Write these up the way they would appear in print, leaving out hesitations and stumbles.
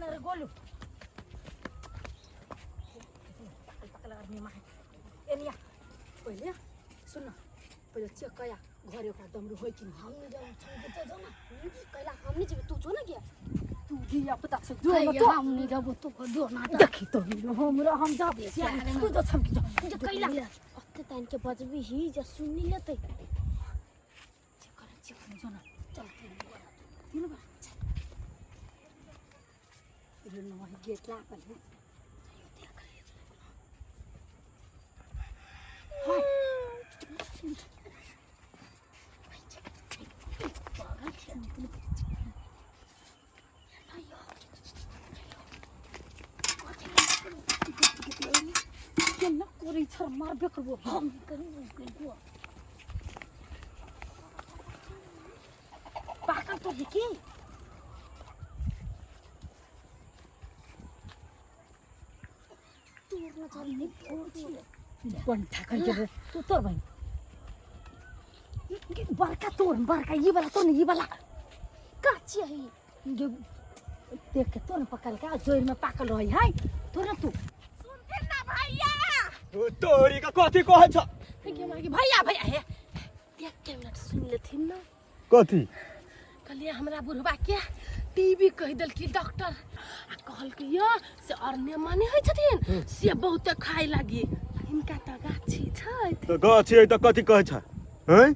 ना रे गोलू पकड़ पकड़ आदमी मार एनिया पहिले सुन न पहिले चेक कया घरे ओकरा दमरू होय कि हम नहीं जाऊं छमके तो जो ना कैला हम नहीं जेबे तू जो ना गया तू धिया पुता से जो न तो हम नहीं जाबो तू जो ना देखी तो हमरा हम जाब तू जो छमकी जो जो कैला अत्ते तान के बजबी ही जे सुन नहीं लेते चेक कर चेक जो ना चल तीन बार रे न गेट लागल है हाय केना करै छ मारबे करबो हम करू पाकल तो की तोर न नहीं फोड़ छियै बंठा कर के तू तोर बहिन बड़का तोर बड़का ये वाला तोर ये वाला काची है ये देख के तोर पकड़ के जोर में पाकल रही है तोर ना तू सुनथिन ना भैया ओ तोरी का कथी कहै छ के मागे भैया भैया हे एक मिनट सुन लेथिन ना कथी कहलिए हमरा बुढ़वा के टीबी कहि देलखिन डॉक्टर आ कहलकै यऽ से अरने माने होइ छथिन से बहुते खाय लागी हिनका तऽ गाछी छै तऽ गाछी है तऽ कथी कहै छ हैं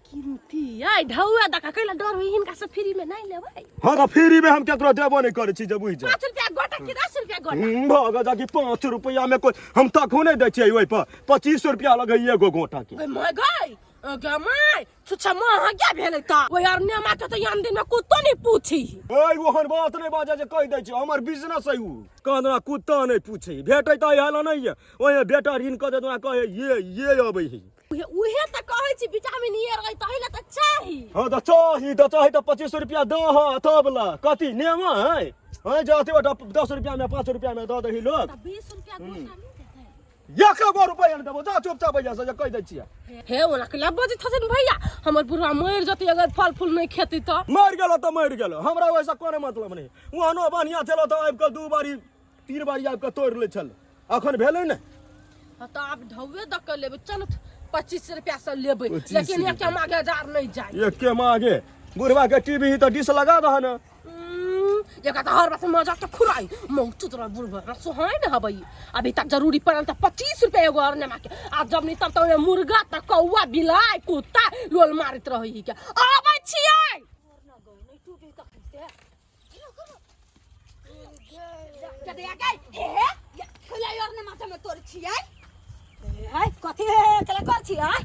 कीमती आइ ढौआ दका कैला डर होइ हिनका से फ्री में नहि लेबै हाँ तऽ फ्री में हम केकरो देबो नहि करै छी जे बुझि जा 5 रुपया गोटा कि 10 रुपया गोटा भऽ गेल जाकि 5 रुपैआ में कोई हम तखो नहि दै छियै ओहि पर 25 रुपया लगै एगो गोटा के गै my गै गै my छुच्छा महंगा भेलै तऽ ओहि अरनेमा के तऽ आन दिन में कुत्तो नहि पूछी ओइ ओहन बात नहि बाजै जे कहि दै छी हमर बिजनेस है उ कहना कुत्ता नहि पूछे भेटै तऽ आयल नहि ये ओहे बेटा ऋण कऽ देत ओकरा कहे ये ये अबै है उहे उहे तऽ कहै छी विटामिन ए रहै तहि लए तऽ चाही हाँ तऽ चाही तऽ चाही तऽ 25 रुपया दऽ हँ तब ला कथी नेमा है हाँ जाते 10 रुपया में 5 रुपया में दऽ दही लोग तऽ 20 रुपया गोटा नहि देतै एक गो रुपया नहि देबो जा चुपचाप भैया से कहि दै छियै हे ओना के बजै छथिन भैया हमर बुढ़वा मरि जेतै अगर फल फूल नहि खेतै तऽ मरि गेलो तऽ मरि गेलो हमरा वैसा कोनो मतलब नहि ओहनो बढ़िआँ छलो तऽ आबि कऽ दू बारी तीन बारी आबि कऽ तोड़ि लै छल अखन भेलै ने हाँ तऽ आब ढौए दऽ कऽ लेबै चलो 25 रुपया से लेबै 25 लेकिन एक मागे हजार नहि जाय एके मागे बुढ़वा के टीवी तऽ डिश लगा दह ने एकरा तऽ हर बात मजा तऽ खुराई मौत चुतरा बुढ़वा सोहाय ने हबै अभी तक जरूरी पड़ल तऽ 25 रुपया एगो और नेमा के आ जब नहीं तब तऽ मुर्गा तऽ कौआ बिलाय कुत्ता लोल मारैत रहै ही के आबै छियै है कथी है केला कर छी आय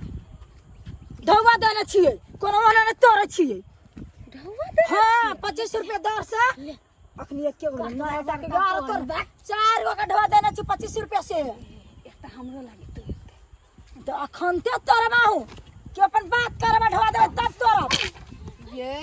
धौवा देने छियै कोनो ओना नहि तोड़ै छियै हाँ 25 रुपया दर से अखनी एक गो नौ हजार के यार तोर चार गो के ढोआ देने छी 25 रुपया से एकटा हमरो लागे तो तो अखन ते तोड़बा हूँ कि अपन बात करबा ढोआ देबै तब तोड़ब ये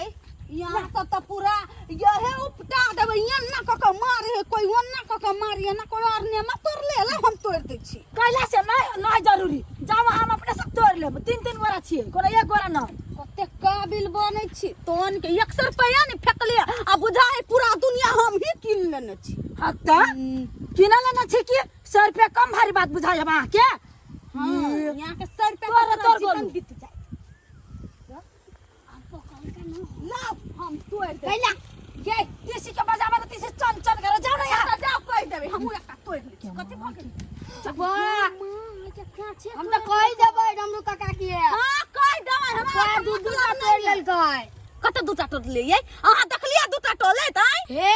यहाँ सब तऽ पूरा यहे उपटा देबै एना कऽ कऽ मारे है कोई ओना कऽ कऽ मारे ना कोई और नेमा तोड़ ले ला हम तोड़ दै छी कैला से नहीं नहीं जरूरी जाओ हम अपने सब तोड़ लेब तीन तीन गोरा छियै कोनो एक गोरा नहीं कते काबिल बनै छी तोन के 100 रुपया ने फेकलिए आ बुझा है पूरा दुनिया हम ही कीन लेने छी हाँ तऽ किना लेना छी कि 100 रुपया कम भारी बात बुझाइ हम अहाँके हाँ यहाँ के 100 रुपया तोड़ के तोड़ जीवन गोलू। बीत जाए लाओ हम तोड़ दे कैला ये तीसी के बजाबा तऽ तीसी चन चन करे जाओ ना यहाँ जाओ कहि देबै हमहूँ एकटा तोड़ लै छी कथी भऽ गेल हम तऽ कहि देबै डमरू काका के हाँ कहि देबै हमरा बा दू दू टा तोड़ि लेलकै कतऽ दूटा टोटलियै अहाँ देखलियै दूटा टोलैत आँय हे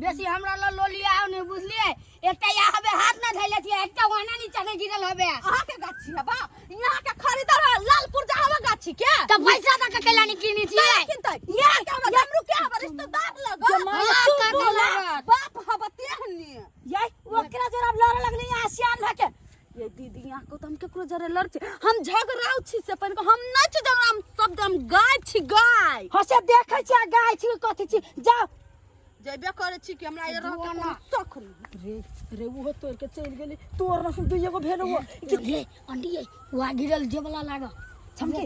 बेसी हमरा लग लोलिया आउ नहि बुझलियै एकटा यहाँ हबे हाथ ना धैले छियै एकटा ओना नीचा नहि गिरल हबे अहाँ के गाछी है बा यहाँ के खरीदर है लाल पुर्जा हवा गाछी के तऽ पैसा दऽ के कैला नहि किनै छियै किनतै यहाँ के हमर डमरू के हमर रिश्तेदार लग माय हाँ, चुप काका बोला। लागत। बाप हब तेहनी ये ओकरा जरा लड़े लगली यहाँ सियान भके ये दीदी यहाँ को तो हम केकरो जरे लड़ छी हम झगड़ाउ छी से पहिने हम नहीं छी झगड़ा हम सब हम गाय छी गाय हसे देखै छी आ गाय छी कथी छी जाओ जेबे करे छी कि हमरा ये रह के कोनो शौक नहीं रे रे उहो तोड़ के चलि गेली तोर न दुइये गो भेल वो रे आंटी ये वहाँ गिरल जे वाला लाग छमके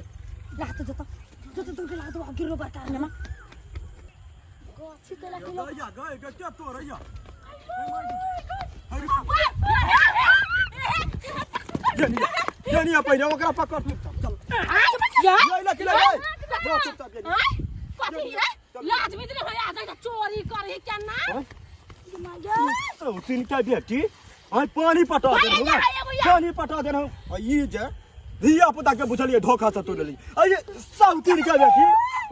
रात जत जत तोड़ के लागत गिरलो बड़का ने मा कथी केला कि लोग गैया गै गै के तोड़ैया ये नहीं पहिले ओकरा पकड़ चुपचाप चल या ये ले ले जा चुपचाप ये कथी रे लाज भी नहीं होया जाय चोरी करही केना ओ तीन का बेटी आई पानी पटा दे पानी पटा दे आ ई जे धिया पुता के बुझलिए धोखा से तोड़ लेली आ ये सब तीन का बेटी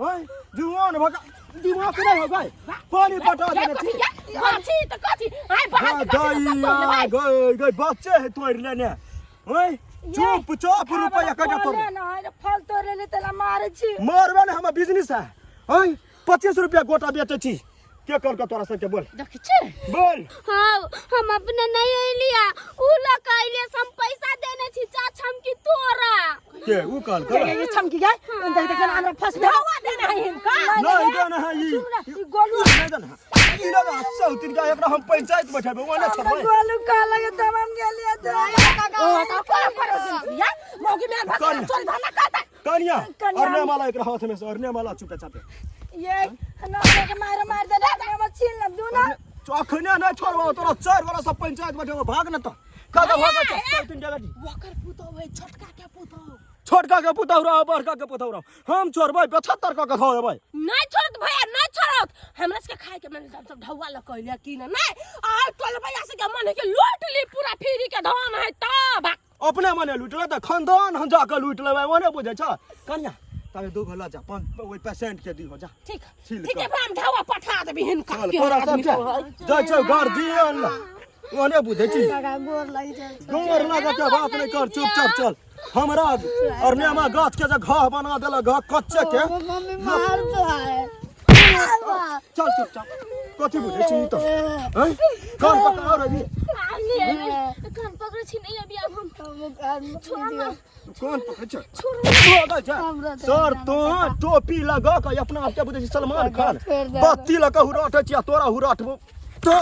आई जुआन भका दिमाग नहीं हो गए पानी पटा दे कथी कथी त कथी आइ बाहर के कथी त तोड़ लेबै गई गई बच्चे है तोड़ लेने ओए चुपचाप रुपया कटा तोड़ फल ना है, फल तोड़ लेले तला मारे छी मारबे ने हमर बिजनेस है ओए 25 रुपया गोटा बेचै छी के कर के तोरा सबके बोल देखै छी बोल हाँ हम अपने नहीं अइलिया उ लग अइले से हम पैसा देने छी चा छमकी तोरा के ऊ कहल कर ये छमकी गए देख देख हमरा फंस गए धोआ देना है हिनका नहीं देना है ई सुन ना, ई गोलू नहीं देना है ई ना सब तीन का एकरा हम पंचायत बैठेबे ओने हमरा छोड़बै गोलू कह लगे तब हम गेलिए तो ओ त कोन करो या मौगी में भगा कौन? चोरी धंधा करता कनिया कनिया। अरने माला एकरा हाथ में से अरने माला चुपे चापे ये ना के मार मार दे हम छीन ले दू ना अखने नहीं छोड़बो तोरा चार गोरा सब पंचायत बैठेबो भाग न त कतऽ भागै छ सब तीन जगह ओकर पुतौ है छोटका के पुतौ छोटका के पुतहु रह बड़का के पुतहु रह हम छोड़बै 75 कऽ के धऽ देबै नहीं छोड़त भैया नहीं छोड़त हमरा सबके खाए के मन सब ढौआ ल कहलिए की ना नहीं आ टोल भैया से के मन है के लूट ली पूरा फ्री के धान है तब अपने मने लूटि ले तऽ खानदान हम जाकऽ लूटि लेबै ओने बुझै छ कनिया ताबे दू गो लऽ जा पाँच ओहि पेशेंट के दिहो जा ठीक छिल ठीक है कऽ। हम ढौआ पठा देबी हिनका चल के तोरा आदमी सबके सब है। जाइ छौ गार्जियन लग ओने बुझै छी गोर लागि जाइ छै गोर लगा के बात नहि कर चुपचाप चल हमरा और नेमा गाछ के जे घाह बना देलक घाह कच्चे के मम्मी मार तो है चल चुपचाप कथी बुझै छी ई तऽ हैं कान पकड़ा रही कान पकड़ै छी नहीं अभी आब हम छोड़ ना कोन पकड़ै छै भगै छै सर तो टोपी लगा के अपना आप के बुझै छी सलमान खान बत्ती लगा हुराटै छी आ तोरा हुराटबो तो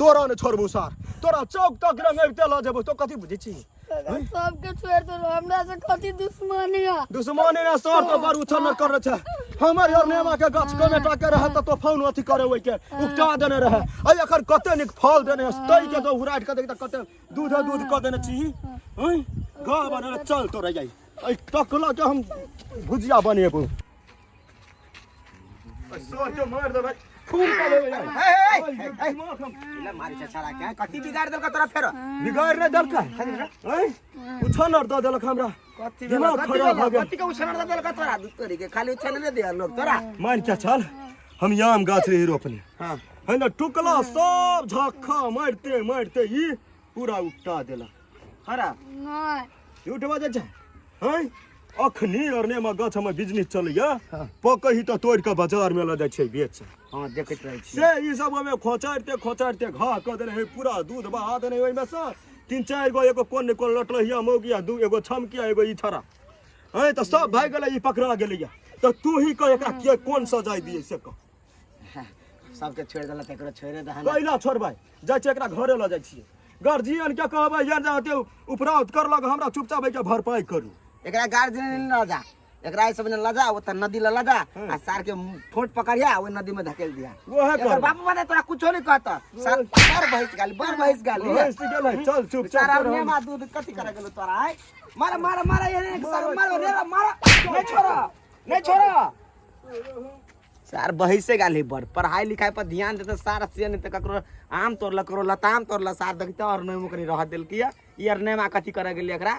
तोरा ने छोड़बो सर तोरा चौक तक रंगैबते लऽ जेबो तो कथी बुझै छी सबके छोड़ दो हमरा से कथी दुश्मनी है दुश्मनी ने सर तो बड़ उछल कर छै हमर यार नेमा के गाछ कमे टा के रहे त तो फोन अथी करे ओइ के उपटा देने रहे आ एखन कते नीक फल देने तै के तो हुराट के देख त कते दूध दूध क देने छी हैं गा बने चल तोरा जाई ऐ टकला के हम भुजिया बनेबो सर के मार देबै खून कऽ देबै हे, हे, हे, हे। मारी छै छाड़ा के कथी बिगाड़ देलक तोरा फेरो बिगाड़ नहि देलकै हैं उछल दऽ देलक हमरा कथी दिमाग कथी खराब भऽ गेल। कथी के उछान दऽ देलक तोरा दूध तोरी के खाली उछान नहि दिया लोग तोरा मान के चल हम आम गाछ रही रोपने हाँ है ना टुकला सब झक्खा मारते मारते ई पूरा उपटा देला हरा नहीं झूठ बाजै छै हैं अखनी अरने में गाछ में बिजनेस चलैया पकही तऽ तोड़ि कऽ बाजार में लऽ जाइ छै बेच हाँ देखैत रहै छी से ई सब ओहिमे खोचारिते खोचारिते घाह कऽ देने है पूरा दूध बहा देने ओहिमे सँ तीन चारि गो एगो कोन ने कोन लटलहिया मौगिया दू एगो छमकिया एगो ई छड़ा हैं तऽ सब भागि गेलै ई पकड़ा गेलैया तऽ तू ही कह एकरा के कोन सजाय दियै से कह सबके छोड़ि देलक एकरो छोड़ि दहन कैला छोड़बै जाइ छियै एकरा घरे लऽ जाइ छियै गार्जियन के कहबै यार जाते उपराउत करलक हमरा चुपचाप एहिके भरपाई करू एकरा गार्जियन लऽ जा एकरा एहि सब ने लऽ जा ओतऽ नदी लऽ लऽ जा आ सार के ठोंठ पकड़िया ओहि नदी में धकेल दिया वएह एकर करबै। बाप माने तोरा कुछो नहीं कहता सार सार भैंस गाली बड़ भैंस गाली भैंस गेलै चल चुपचाप सारा तोरा हम- नेमा दूध कथी करे गेलो तोरा आय मारा मारा मारा ये सार मारो रे मारा नहीं छोड़ा नहीं छोड़ा सार बहिसे गाली बड़ पढ़ाई लिखाई पर ध्यान देते सार से नहीं तो ककरो आम तोड़ल ककरो लताम तोड़ल सार देखते और नहीं मुकनी रह देलकी ई आर नेमा कथी करे गेली एकरा